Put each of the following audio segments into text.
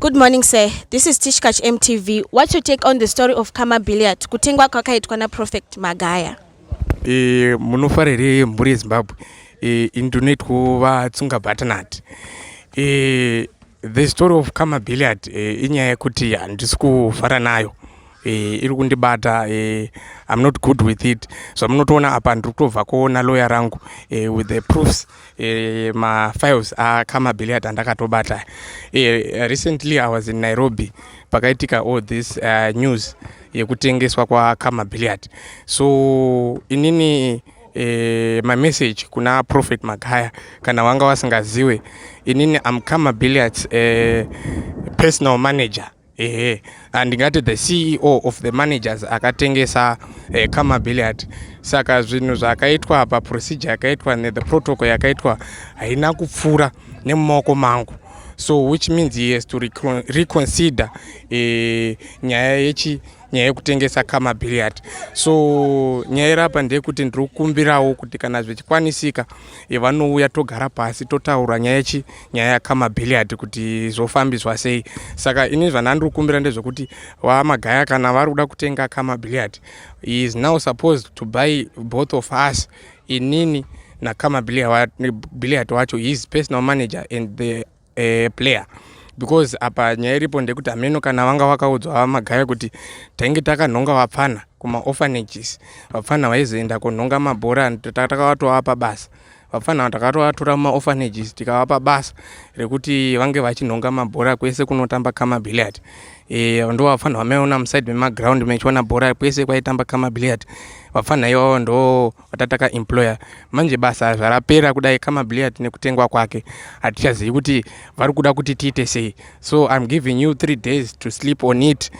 Good morning, sir. This is Tishkach MTV. What's your take on the story of Khama Billiat, kutengwa kwakaitwa naProphet Magaya? Munofara here, mhuri yeZimbabwe? Indinoitwa vaTsunga Butternut. The story of Khama Billiat inyaya yekuti handisi kufara nayo. Iri kundibata. I'm not good with it. Zvamunotoona apa, ndiri kutobva kuona lawyer rangu with the proofs, mafiles aKhama Billiat andakatobata. Recently I was in Nairobi pakaitika all this news yekutengeswa kwaKhama Billiat. So inini, my message kuna Prophet Magaya, kana vanga vasingaziwe, inini am Khama Billiat's personal manager. Ehe, handingati the CEO of the managers akatengesa Khama Billiat. Saka zvinhu zvakaitwa paprocedure yakaitwa nethe protocol yakaitwa haina kupfuura nemumaoko mangu, so which means he has to reconsider nyaya yechi nyaya yekutengesa Khama Billiat. So nyaya irapa ndeyekuti ndiri kukumbirawo kuti kana zvichikwanisika, vanouya togara pasi, totaura nyaya yechi nyaya yaKhama Billiat kuti zvofambiswa sei. Saka ini zvandandiri kukumbira ndezvekuti vaMagaya, kana vari kuda kutenga Khama Billiat, he is now supposed to buy both of us, inini naKhama Billiat wacho, his personal manager and the player, because apa nyaya iripo ndekuti hameno kana vanga vakaudzwa vaMagaya kuti tainge takanhonga vapfana kumaorphanages, vapfana vaizoenda kunhonga mabhora. Takavatovapa basa vapfana, takatovatora mumaorphanages, tikavapa basa rekuti vange vachinhonga mabhora kwese kunotamba Khama Billiat. Ndo vapfana vamaiona muside memaground mechiona bhora kwese kwaitamba Khama Billiat. Vapfana ivavo ndo vatatakaemploya. Manje basa zvarapera kudai, Khama Billiat nekutengwa kwake, hatichazivi kuti vari kuda kuti tiite sei. So I'm giving you 3 days to sleep on it,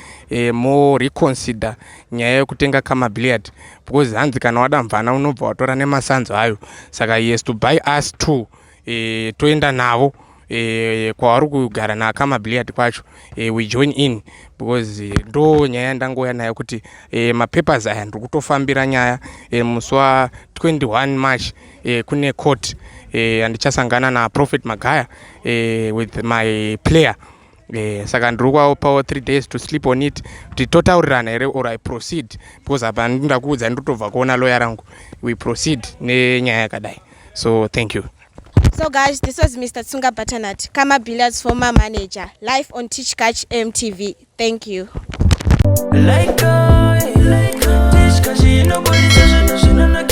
more reconsider nyaya yekutenga Khama Billiat, because hanzi kana wada mvana unobva watora nemasanzo ayo. Saka he has to buy us two, toenda navo kwavari kugara naKhama Billiat kwacho, we join in, because ndo nyaya yandangouya nayo kuti mapapers aya ndiri kutofambira nyaya. Musi wa21 March kune court andichasangana naProphet Magaya with my player. Saka ndiri kuvapawo 3 days to sleep on it kuti totaurirana here or I proceed, because apa ndindakuudza, ndiri kuona lawyer rangu, we proceed nenyaya yakadai. So thank you. So guys, this was Mr. Tsunga Butternut, Khama Billiat's former manager, live on Teach MTV. Thank you. Like, like, Tishkashi, nobody's